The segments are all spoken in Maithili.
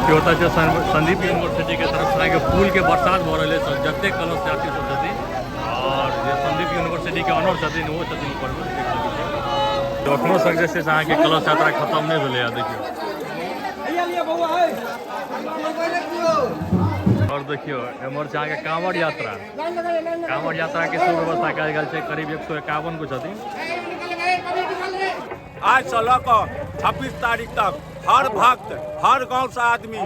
देखियौ ओतऽ छै संदीप यूनिवर्सिटी के तरफ से अहाँके फूल के बरसात भऽ रहल अछि जते कलश यात्री सब छथिन और जे संदीप यूनिवर्सिटी के ऑनर छथिन ओहो छथिन ऊपर मे देख सकै छियै। तऽ एखनो तक जे छै से अहाँके कलश यात्रा खतम नहि भेलैए देखियौ। और देखियौ एम्हर छै अहाँके कांवर यात्रा। कांवर यात्रा के सेहो व्यवस्था कयल गेल छै, करीब 151 गो छथिन। आज से लऽ कऽ 26 तारीख तक हर भक्त हर गांव से आदमी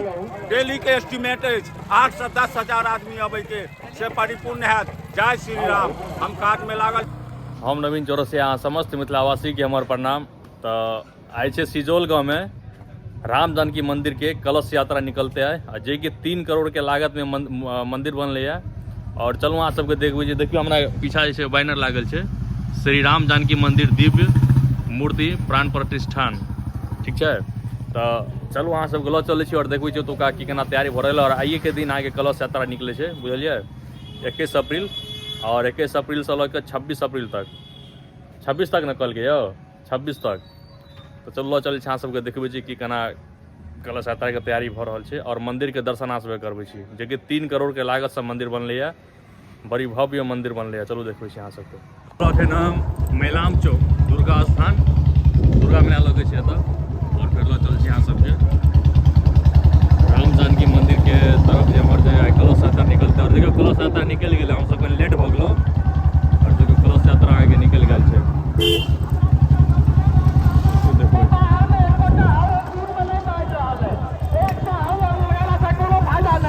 डेली के एस्टिमेट अछि 8 से 10 हजार आदमी अबै के से परिपूर्ण हैत। जय श्री राम। हम काज में लागल। हम नवीन चौरसिया, अहाँ समस्त मिथिलावासी के हमर प्रणाम। तऽ आइ छै सिजौल गांव में राम जानकी मंदिर के कलश यात्रा निकलते है, आ जे कि 3 करोड़ के लागत में मंदिर बनले है। और चलू अहाँ सबके देखबै जे देखियौ हमरा पीछा जे छै बैनर लागल छै श्री राम जानकी मंदिर दिव्य मूर्ति प्राण प्रतिष्ठान, ठीक छै। तऽ चलू अहाँ सबके लऽ चलै छी और देखबै छी ओतुका की केना तैयारी भऽ रहल है। और आइए के दिन अहाँके कलश यात्रा निकलै छै, बुझलियै, 21 अप्रैल। और 21 अप्रैल से लऽ कऽ 26 अप्रैल तक, 26 तक ने कहलकै यौ, 26 तक। तऽ चलू लऽ चलै छी अहाँ सबके देखबै छी कि केना कलश यात्राके तैयारी भऽ रहल छै और मन्दिरके दर्शन अहाँ सबके करबै छी, जेकि 3 करोड़ के लागतसँ मन्दिर बनलैए, बड़ी भव्य मन्दिर बनलैए। चलू देखबै छी अहाँ सबके। एखन हम मैलाम चौक दुर्गा स्थान, दुर्गा मेला लगै छै एतऽ। और फेर लऽ चलै छी अहाँ सबके राम जानकी मन्दिर के तरफ, जे एम्हर जे कलश यात्रा निकलतै। और देखियौ कलश यात्रा निकलि गेलै, हमसब कनि लेट भऽ गेलहुँ। और देखियौ कलश यात्रा अहाँके निकलि गेल छै।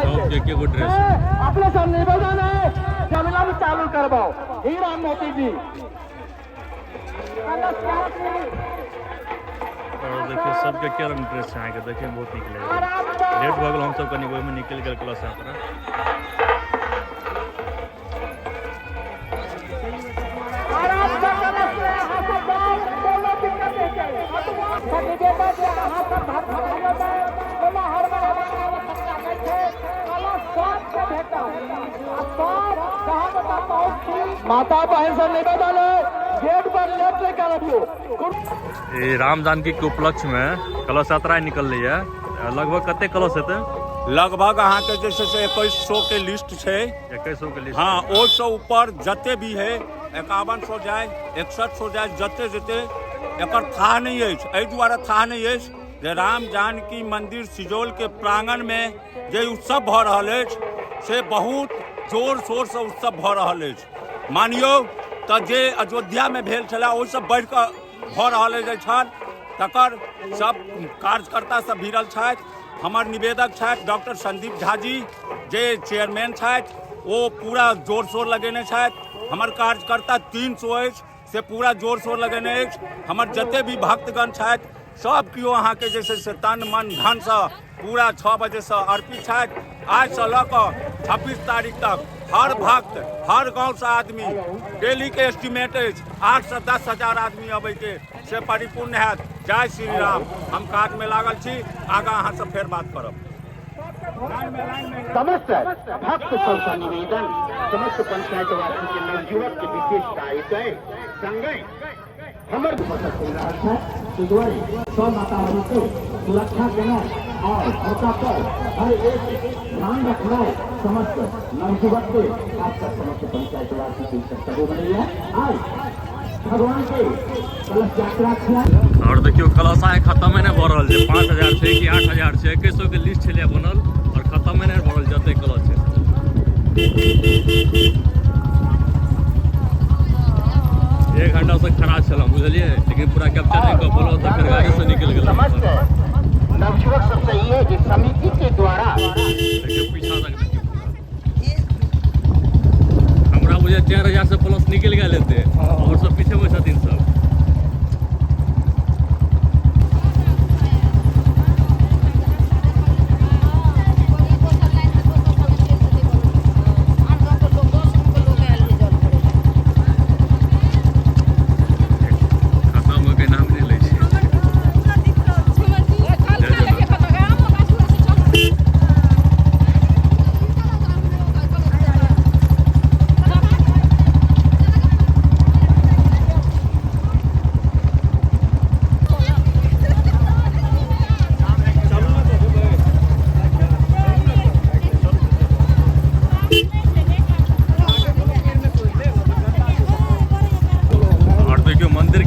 सबके एके गो ड्रेस। अपने से निवेदन है, जमीन चालू करवाओ हीरा मोती जी। और देखियौ सबके के रंग ड्रेस छै अहाँके, देखियौ बहुत नीक लगै छै। लेट भऽ गेल हमसब कनि, ओहिमे निकलि गेल कलश यात्रा। माता बहन से निवेदन है, गेट पर लेट नहीं करबियो। ये राम जानकी के उपलक्ष्य में कलश यात्रा निकल रही है। लगभग कते कलश हेतै? लगभग अहाँ के जे छै से 2100 के लिस्ट छै। 2100 के लिस्ट। हाँ, ओहिसँ ऊपर जते भी है, 5100 जाय, 6100 जाय, जते जते एकर थाह नहीं अछि। एहि दुआरे थाह नहीं अछि जे राम जानकी मंदिर सिजौल के प्रांगण में जे उत्सव भऽ रहल अछि से बहुत जोर शोर से उत्सव भऽ रहल अछि। मानियौ तऽ जे अयोध्या में भेल छलै ओहिसँ बढ़ि कऽ भऽ रहल अछि एहिठाम। तकर सब कार्यकर्ता सब भिड़ल छथि। हमर निवेदक छथि डॉक्टर संदीप झा जी, जे चेयरमैन छथि, ओ पूरा जोर शोर लगेने छथि। हमर कार्यकर्ता 300 अछि से पूरा जोर शोर लगेने अछि। हमर जते भी भक्तगण छथि सब केओ अहाँके जे छै से तन मन धनसँ पूरा 6 बजेसँ अर्पित छथि। आजसँ लऽ कऽ 26 तारीख तक हर भक्त हर गाँवसँ आदमी डेली के एस्टिमेट अछि 8 से 10 हजार आदमी अबै के से परिपूर्ण हैत। जय श्री राम। हम काज में लागल छी, आगाँ अहाँ से फेर बात करब। समस्त भक्त सबसँ निवेदन, समस्त पंचायतवासी के नवयुवक के विशेष दायित्व है, संगे हमर फसल चलि रहल छै, ताहि दुआरे सब माता बहिन के सुरक्षा केनाइ और हुनका पर हर एक ध्यान रखनाइ समस्त नवयुवक के, खासकर समस्त पंचायतवासी के कर्तव्य बनैया। आइ भगवान के कलश यात्रा छियै। और देखियौ कलश आइ खत्मे नहि भऽ रहल छै। 5000 छै कि 8000 छै, 2100 के लिस्ट छलै बनल और खत्मे नहि भऽ रहल जते कलश छै। 1 घंटा से खड़ा छलहुँ, बुझलियै, लेकिन पूरा कैप्चर नहि कऽ पेलहुँ, तऽ फेर गाड़ी से निकलि गेलहुँ। समस्त नवयुवक सबसे ई है जे समिति के द्वारा देखियौ पीछा तक देखियौ पूरा। हमरा बुझाइ 4000 से प्लस निकलि गेल हेतै, और सब पीछे में छथिन सब। खत्म होके नाम नहि लै छै। जय जगन्नाथ।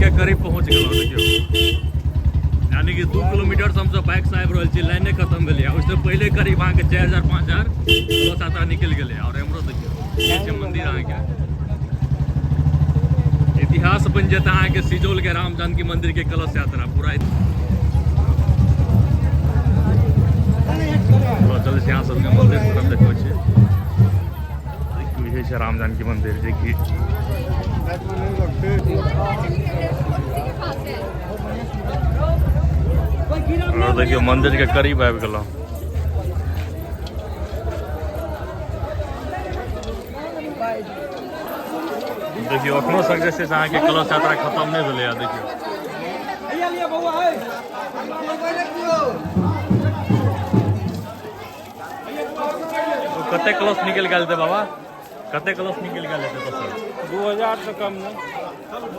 के करीब पहुंच गेलहुँ। देखियौ, यानी कि 2 किलोमीटर से हमसब बाइक से आबि रहल छी, लाइने खत्म भेलै। ओहिसँ पहिले करीब अहाँके 4000 5000 कलश यात्रा निकलि गेलै। आओर एम्हरो देखियौ, ई छै मंदिर। अहाँके इतिहास बनि जेतै अहाँके सिजौल के राम जानकी मंदिर के कलश यात्रा पूरा। चलै छी अहाँ सबके मंदिर तरफ देखबै छी। देखियौ, इहे छै राम जानकी मंदिर जेकि और देखियौ मंदिर के करीब आबि गेलहुँ। देखियौ, अखनो तक जे छै से अहाँके कलश यात्रा खत्म नहि भेलैए। देखियौ, कते कलश निकलि गेल हेतै बाबा? कते कलश निकलि गेल हेतै एतऽसँ? 2000 से कम नहीं।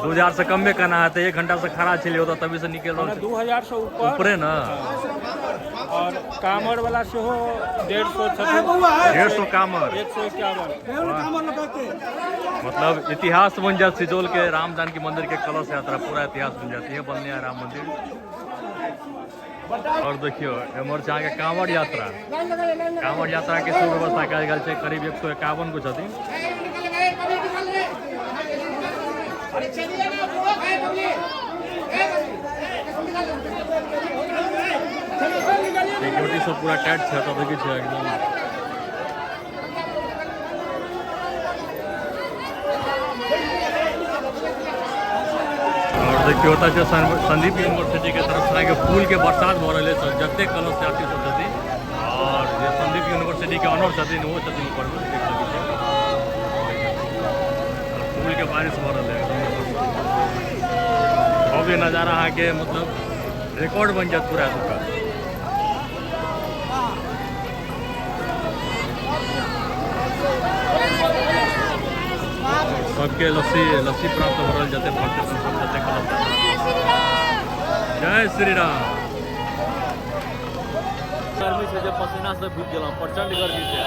2000 से कमे केना हेतै? 1 घंटा से खड़ा छलियै ओतऽ, तभी से निकलि रहल छै। 2000 से ऊपर। ऊपरे ने। और कामर वाला सेहो 150 छथिन। 150 कामर। 151। मतलब इतिहास बन जात सिजौल के राम जानकी मंदिर के कलश यात्रा, पूरा इतिहास बन जाती है। बनने है राम मंदिर। और देखियो, एम्हर छै अहाँके कांवर यात्रा। कांवर यात्रा के सेहो व्यवस्था कयल गेल छै। करीब 151 गो छथिन। सिक्योरिटी सब पूरा टाइट छै एतऽ, देखै छियै एकदम। और देखियौ, ओतऽ छै संदीप यूनिवर्सिटी के तरफ से अहाँके फूल के बरसात भऽ रहल अछि जते कलश यात्री सब छथिन। और जे संदीप यूनिवर्सिटी के ऑनर छथिन, ओहो छथिन ऊपर मे, देख सकै छियै। और फूल के बारिश भऽ रहल है एकदम। भव्य नजारा अहाँके मतलब रिकॉर्ड बनि जायत पूरा एतुका। सबके लस्सी लस्सी प्राप्त भऽ रहल जते भक्त सब, जते कलश। जय श्री राम। गर्मी छै जे पसीना से भीग गेलहुँ, प्रचंड गर्मी छै।